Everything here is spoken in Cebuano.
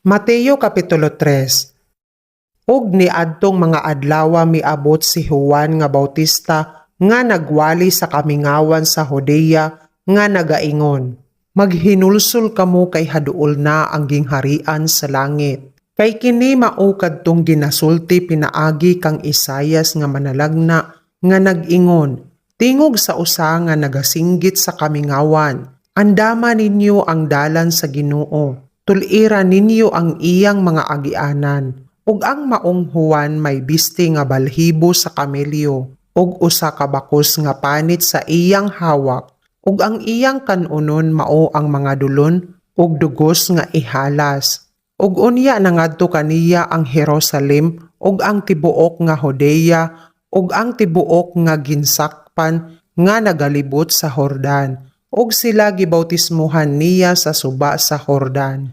Mateo Kapitulo 3. Ug niadtong mga adlawa miabot si Juan nga Bautista nga nagwali sa kamingawan sa Judea nga nagaingon, "Maghinulsol kamo kay haduol na ang gingharian sa langit." Kay kini mao kadtong ginasulti pinaagi kang Isayas nga manalagna nga nag-ingon, "Tingog sa usa nga nagasinggit sa kamingawan, andama ninyo ang dalan sa Ginoo, tul-ira ninyo ang iyang mga agianan." Ug ang maong Juan may bisti nga balhibo sa kamelyo ug usa ka bakos nga panit sa iyang hawak, ug ang iyang kan-onon mao ang mga dulon ug dugos nga ihalas. Ug unya nangadto kaniya ang Jerusalem ug ang tibuok nga Judea ug ang tibuok nga ginsakpan nga nagalibot sa Jordan, ug sila gibautismuhan niya sa suba sa Jordan.